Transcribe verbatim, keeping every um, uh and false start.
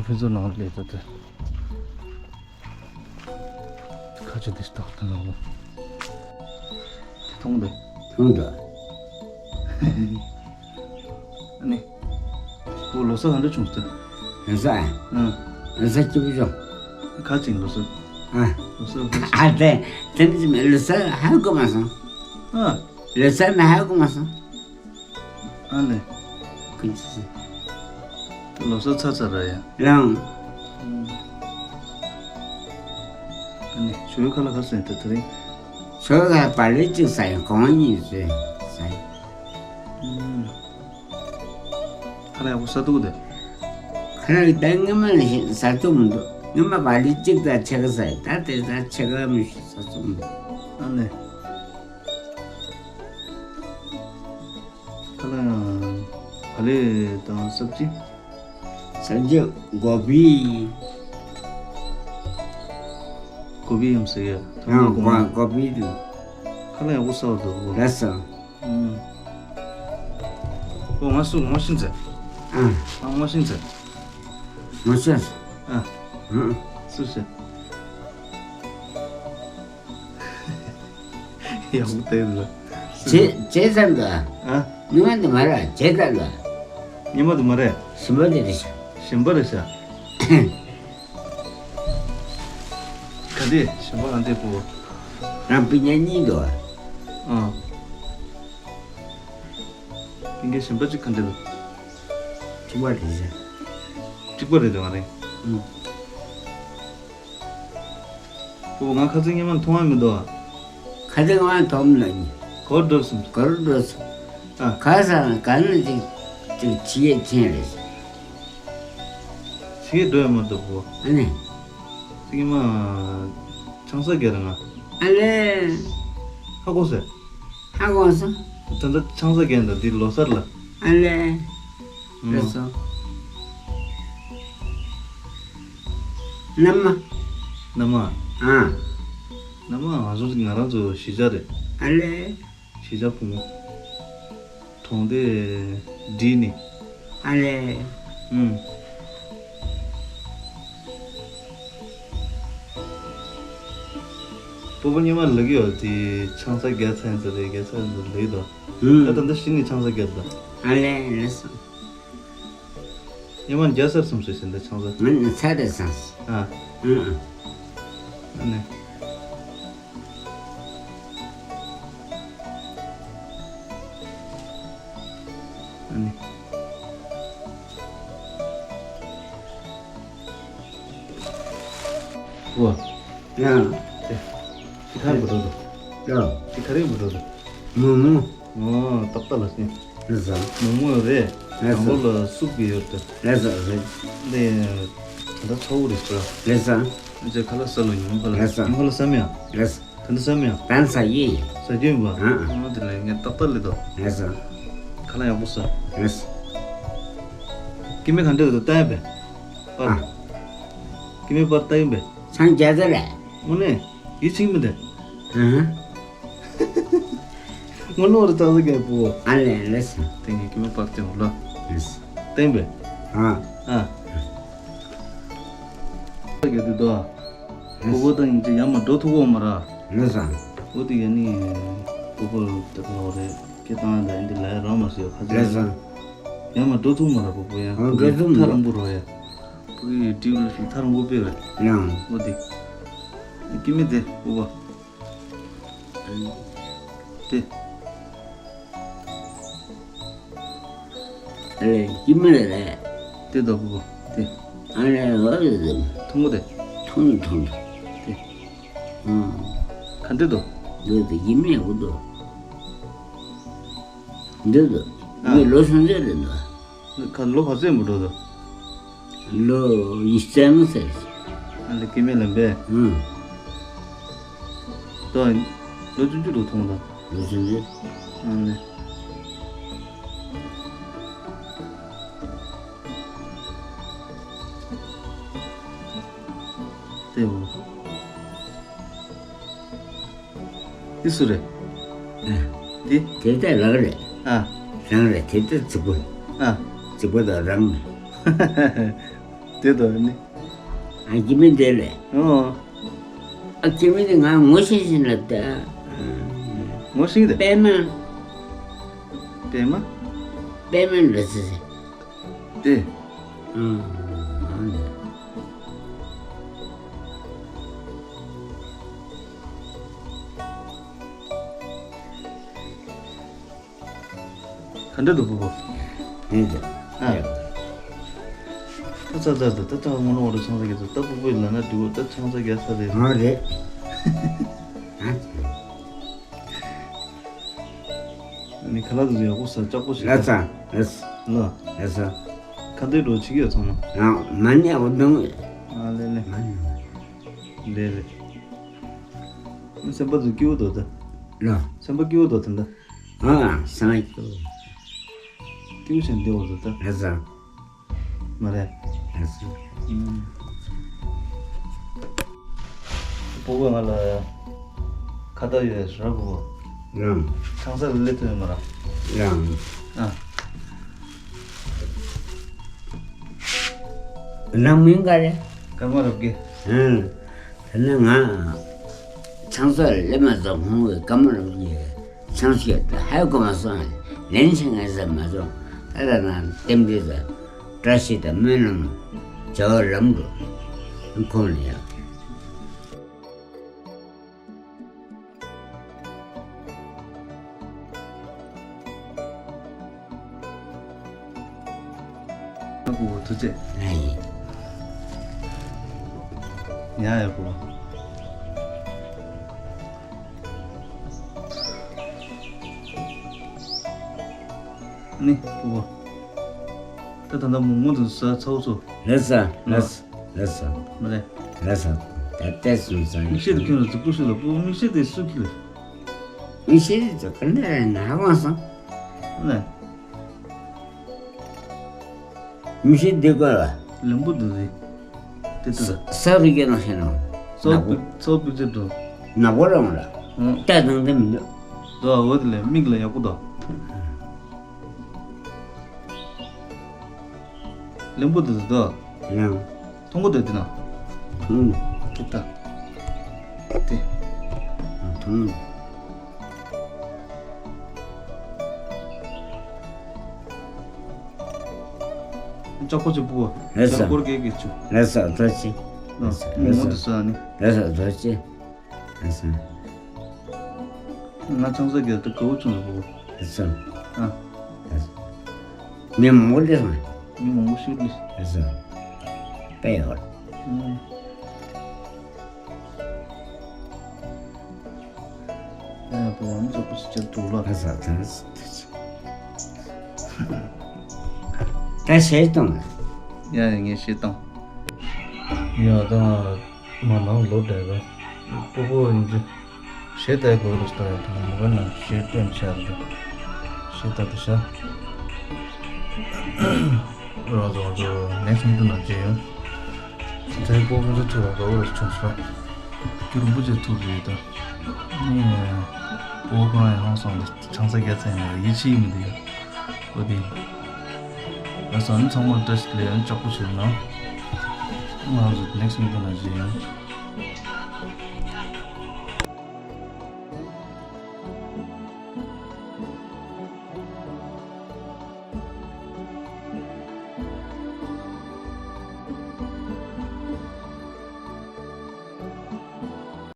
མི་ཚོ་ནང་ལས་ད་དེ། ཁ་ཆེ་དེ་སྟག་ཏུ་ནང་ལོ། དེ་མཐོང་དེ། མཐོང་དོ། ཨ་ནི། ཁོ་ལོ་གསར་ག་འདྲ་བྱུང་སྟེ། ལོ་གསར། ཨང་། ལོ་གསར་སྐྱིད་པོ་བྱུང་། ཁ་ཅིག་ལོ་གསར། ཨ། ལོ་གསར་ཁ་ཅིག་ཨ་དེ། དེ་ནི་ལོ་གསར་ཧ་གོ་མ་སོང་། ཨ། ལོ་གསར་ན་ཧ་གོ་མ་སོང་། ཨ་ལེ། ཀུན་ཅི་སི། ལོ་གསར་ཚར་ཚར་ར་ཡ། ལང་། ཨ་ནི་ཞོའི་ཁ་ལ་ག་སེ་ད་དེ་རིང་། ཞོའི་ཁ་ལ་བ་ལི་གཅིག་ཟ་ཡིན་གོང་གཉིས་ཟོས་ཟ་ཡིན། ཁ་ལ་ཡག་པོ་ཟ་འདུག་དེ། ཁ་ལ་ད་སྔོན་མ་ལ་ཟ་ཐུབ་མི་འདུག་སྔོན་མ་བ་ལི་གཅིག་དང་ཕྱེད་ཀ་ཟ་ཡིན། ད་དེ་ད་ཕྱེད་ཀ་མི་ཟ་ཐུབ་མི་འདུག་ཨ་ལེ། ཁ་ལ་ཡང་བ་ལི་དང་སབ་ཅི། སབ་ཅི་གོ་བི། གོ་བི་ཡམ་ཟེར་ཡ། ཡང་གོ་གོ་བི་དུ། ཁ་ལ་ཡག་པོ་ཟ་བ་འདུག་ལགས་སོ། ཨུམ། ཨོ་ང་སུ་ངོ་ཤེས་ཚེ། ཨ། ཨ་ངོ་ཤེས་ཚེ། ངོ་ཤེས། ཨ། ཨུམ། སུ་ཤེས། ཡག་པོ་བལྟས་འདུག་ཇེ་ཇེ་ཙམ་དུ། ཨ། ཉི་མ་དུ་མ་ར་ཇེ་ཙམ་དུ། ཉི་མ་དུ་མ་རེད། ཞིམ་པོ་དེ་རེད་ཤག་ཞིམ་པོ་རེད་ཤག་ག་དེ་ཞིམ་པོ་ག་དེ་པོ། རང་པི་ཉ་གཉིས་འདུག་ཨ། པི་ཉ་ཞིམ་པོ་གཅིག་ག་འདྲ་འདུག་གཅིག་པ་རེད་ཤག་གཅིག་པ་རེད་འདུག་ཨ་རེད། ཨུ། ཁོ་ང་ཁ་སང་ཉི་མ་མཐོང་བ་མི་འདུག་ཁ་སང་ང་མཐོང་མི་ལ་ནི། གོར་འགྲོ་སོང་། གོར་འགྲོ་སོང་། ཨ། ཁ་སང་ག་ནས་ཅིག་ཅིག་ཕྱི་ཡས་ཕྱིན་རེད། ཕྱི་ཡས་འགྲོ་ཡ་མ་གཏོགས་པོ། ཨ་ནི། ཉི་མ་ཆང་ས་རྒྱ་ར་ང་། ཨ་ལེ། ཧ་གོ་སོང་། ཧ་གོ་སོང་། ད་ལྟ་ཆང་ས་རྒྱ་འདི་ལོ་གསར་ལ། ཨ་ལེ། ལགས་སོ། མནའ་མ། མནའ་མ། ཨ། མནའ་མ་ང་ཚོ་ང་རང་ཚོ་གཞིས་ཆགས་རེད། ཨ་ལེ། གཞིས་ཆགས་བུ་མོ། གྲོང་སྡེ་བྲིས་ནི། ཨ་ལེ། ཨུམ། སྤོ་བོ་ཉི་མ་ལགས་ཡོད་དེ་ཆང་ས་རྒྱ་ཚན་ཚ་རེད་རྒྱ་ཚན་ཚ་ལེགས་དོ། ཨུམ། ད་ད་འདི་གཞི་ནས་ཆང་ས་རྒྱ་དོ། ཨ་ལེ་ལགས་སོ། ཉི་མ་རྒྱ་སར་སོང་ཟེར་ཟིན་ད་ཆང་ས། ང་ནི་ཚ་རེད་སང་། ཨ། ཨུ་ཨུ། ཨ་ནི། ཨ་ནི། ཝ། ཡ། དེ། དེ་ག་རེ་འབུ་འགྲོ་འདུག་ཡ། དེ་ག་རེ་འབུ་འགྲོ་འདུག་མོག་མོག་ཨོ། ཏག་ཏག་ལ་སྙིང་། རེད་ས། མོག་མོག་རེད། རེད་ས། དང་པོ་ལ་སུབ་ཀྱི་ཡོད་དེ། རེད་ས་རེད། འདི་ད་ལྟ་ཚ་བོ་རེད་ཤག་རེད་ས། ཨ་ཅེ་ཁ་ལག་ཟ་ལོ་ཉིན་མོ་ཁ་ལག་རེད་ས། ཉིན་མོ་ཁ་ལག་ཟ་མི་ཡ། རེད་ས། ད་ལྟ་ཟ་མི་ཡ། ད་ཟ་ཡི། ཟ་རྒྱུ་ཡིན་པ། ཨ་ཨ། ཨ་དེ་ལས་ངས་ཏག་ཏག་ལས་དོ། རེད་ས། ཁ་ལག་ཡག་པོ་ཟ། རེད་ས། སྐྱེ་མི་ག་འདྲ་འདུག་ལྟ་ཡ་པས། པར། ཨ། སྐྱེ་མི་པར་ལྟ་ཡིན་པས། ཆང་རྒྱ་ཚ་རེད། དངོས་གནས། ཡིད་ཆེས་མི་འདུག་ཨ། སྔོན་ལོག་རུ་ཙག་ཙག་རྒྱག་པོ། ཨ་ལེ་ལེ་སོང་། དེ་ངས་ཀི་མེ་པག་ཅན་འོ་ལ། ལེ་སོང་། བསྟན་པས། ཨ། ཨ། རྒྱག་དུས་དོ། ལེ་སོང་། ཁོ་བོ་དང་ཡིན་གྱི་ཡར་མར་འགྲོ་ཐུབ་འོང་མ་ར། ལེ་སོང་། འོ་དེ་ཡ་ནི། ཁོ་བོ་དེ་ལོ་རེ་སྐད་བཏང་ཡ་ད་ཡིན་དེ་ལ་ཡ་རང་མ་ཟེར་ཡ་ཁ་ཚ། ལེ་སོང་། ཡར་མར་འགྲོ་ཐུབ་མ་ར་ཁོ་བོ་ཡ། ཨ་འགྲོ་ཐུབ་མ་ཐ་ར། རིང་པོ་རོ་ཡ། ཁོ་གི་ཏིའུ་ལ་ཞིག་ཐ་ར་མགོ་པེ་བས། ཡང་། འོ་དེ། ཀི་མེ་དེ་ཨུ་བ། དེ། ཨ་ལེ་ཀི་མེ་རེད། དེ་དོ་ཨུ་བ་དེ། ཨ་ལེ་འོ་དེ་དེ། ཐུང་ངུ་དེ། ཐུང་ཐུང་། དེ། ཨང་། ག་འདྲ་དོ། འདི་དེ་ཀི་མེ་ཨུ་དོ། འདི་དོ། ཨ། འདི་ལོ་སུམ་ཅུ་རེད་དོ། ཁ་ལོ་ག་ཚོད་མོ་འགྲོ་དོ། ལོ་ཉི་ཤུ་རྩ་ལྔ་ཟེར། ཨ་ལེ་ཀི་མེ་ལེན་པས། ཨང་། ད་ལོ་བཅུ་བཅུ་འགྲོ་ཐོང་ད། ལོ་བཅུ་བཅུ། ཨ་ལེ། དེ་འོ། འདི་སུ་རེད། ཨ། འདི། དེ་ལྟ་ལག་རེད། ཨ། རང་རེད་དེ་ལྟ་རྫིག་པོ། ཨ། རྫིག་པོ་དང་རང་། དེ་ལྟར་ནི། ཨ་ཁྱིམ་མི་དེ་ལས། ཨོ། ཨ་ཁྱིམ་མི་དེ་ང་ངོ་ཤེས་ཤིག་ལབ་ད། ངོ་ཤེས་དེ། པད་མ། པད་མ། པད་མ་ལ་ཙི་ཙི། དེ། ཨང་། ཨང་། ག་འདྲ་འདུག་སྤུ་གུ། ཡིན་ཀྱང་། ཨ། ཡ། ད་ཚ་ཚ་ད་ད་ཚ་ངོ་ནོར་བ་ཆང་ས་རྒྱག་ཚ་ད་སྤུ་གུ་ལ་ན་འདུག་ད་ཆང་ས་རྒྱག་ས་རེད། ཨ་རེད། ཨ། ནི་ཁ་ལག་དུ་ཡག་པོ་ཟ་ལྕགས་པོ་ཞིག་ལ་ཙ་ལ་ཙ་ལ་ལ་ཙ། ཁ་འདོན་འགྲོ་ཆིག་ཡོད་ཚང་མ། ཡང་མ་ཉལ་བ་འདུག་ཨ་ལེ་ལེ། མ་ཉལ་བ། ལེ་ལེ། སེམས་པ་ཚོ་སྐྱིད་པོ་འདུག་ད། ལ། སེམས་པ་སྐྱིད་པོ་འདུག་ད་ད། ཨ་སེམས་པ་སྐྱིད་པོ། སྐྱིད་པོ་བྱས་བསྡད་འོ་འདུག་ད། ལ་ཙ། མ་རེད། ལགས་སོ། ཨུམ། སྤུ་གུ་ང་ལ་ཁ་བརྡ་ཡོད་ཟེར་ར་སྤུ་གུ། ལགས། ཆང་ས་ལ་སླེབས་ཐུབ་ཡོད་མ་ར། ལགས། ཨ། ནང་མིང་ག་རེ། ཀརྨ་རབ་རྒྱས། ཨང་། དེ་ནས་ང་ཆང་ས་ལ་སླེབས་མ་ཚད་ཧོང་བའི་ཀརྨ་རབ་རྒྱས། ཆང་སྐྱེས་དང་ཧའི་གོ་མ་སོང་། ལན་ཆེ་ངས་ཟ་མ་སོང་། ད་ལྟ་ན་རྟེན་འབྲེལ་དང་བཀྲ་ཤིས་དང་སྨོན་ལམ་བྱ་བ་ལམ་འགྲོ། ཁོང་ལ་ཡང་། ཨ་ཁུ་བོ་ཐུགས་རྗེ་ཆེ། ཡ་ཡིན། ཡ་ཡ་ཁུ་བོ། ནི་ཁུ་བོ། ད་ད་ལྟ་མོག་མོག་དུ་ཟ་ཚར་སོང་། ལགས་སོ། ལགས་སོ། ལགས་སོ། མ་རེད། ལགས་སོ། ད་ལྟ་སོང་ཙང་། མིག་ཤེལ་དེ་ཁྱོད་ལ་གཟུགས་པོ་ཤེལ་ལ་སྤུ་མིག་ཤེལ་དེ་སུ་ཁྱེར། མིག་ཤེལ་དེ་ཚོ་ག་འདྲ་རེད་ན་ཧ་གོ་སོང་། ལ། མིག་ཤེལ་དེ་ག་ལ། ལེན་པོ་འདུག་རེད། དེ་ལྟར། ས་རུ་སྐྱེས་ནང་བཞིན་ནོ། ཚོ་ནག་པོ། ཚོ་པིག་ཅེ་འགྲོ། ནག་པོ་རང་ལ། ཨང་། ལྟ་དང་དེ་མི་འདུག་དོ་འོ་དེ་ལས་མིག་ལ་ཡག་པོ་དོ། ལེན་པོ་དེ་ཚོ་དོ། ཡང་། མཐོང་གི་འདུག་དེ་ན། མཐོང་། དེ་ལྟ། དེ། མཐོང་། ལྕགས་པོ་ཆེ་སྤུ་གུ། ལགས་སོ། ལྕགས་པོར་གེ་གེ་ཆུ། ལགས་སོ་ཐུགས་རྗེ་ཆེ། ལགས་སོ། མོག་མོག་དུ་ཟ་ནི། ལགས་སོ་ཐུགས་རྗེ་ཆེ། ལགས་སོ། ང་ཆང་ས་རྒྱག་དུས་དགའ་བོ་བྱུང་ལ་སྤུ་གུ། ལགས་སོ། ཨ། ལགས་སོ། མི་མང་པོ་སླེབས་སོང་། མི་མང་པོ་ཞིག་སླེབས། ལགས་སོ། དཔེ་ཡོད། ཨུམ། ཨ་ཡ་པོ་ཨ་ནི་ཚོགས་པ་ཞིག་ཅར་འདུག་ལ། ལགས་སོ། ལགས་སོ། ད་གཞས་བཏང་། ཡ་ཡ་ངས་གཞས་བཏང་། ཡ་ད་ང་མ་ནང་ལོ་བསྡད་པ། སྤུ་གུ་ཡིན་གྱི། གཞས་བཏང་དགོས་རེད་ཟེར་ཡ་དང་མོ་ག་ནང་གཞས་བཏོན་བྱས་རེད། གཞས་བཏང་དུ་བྱ། རོགས་རོགས་རོགས་next meeting ནང་མཇལ་ཡོང་། ཚེ་སྤོ་མི་ཚོ་ཐུག་ལ་དགའ་བོ་ཆུང་ས། རྒྱུ་རིན་པོ་ཆེ་ཐུག་རེད་ད། ནི། སྤོ་ཁོ་རང་ཡང་ཧང་སོང་ལ་ཆང་ས་རྒྱ་ཚན་ཡང་ཡིད་ཆེས་མི་འདུག་ཡ། ཨོ་དེ། ལགས་སོ་ཨ་ནི་ཚང་མ་བཀྲ་ཤིས་བདེ་ལེགས་ཨ་ནི་ལྕགས་པོ་བྱོས་ན། ང་རང་ཚོ་next meeting ནང་མཇལ་ཡོང་།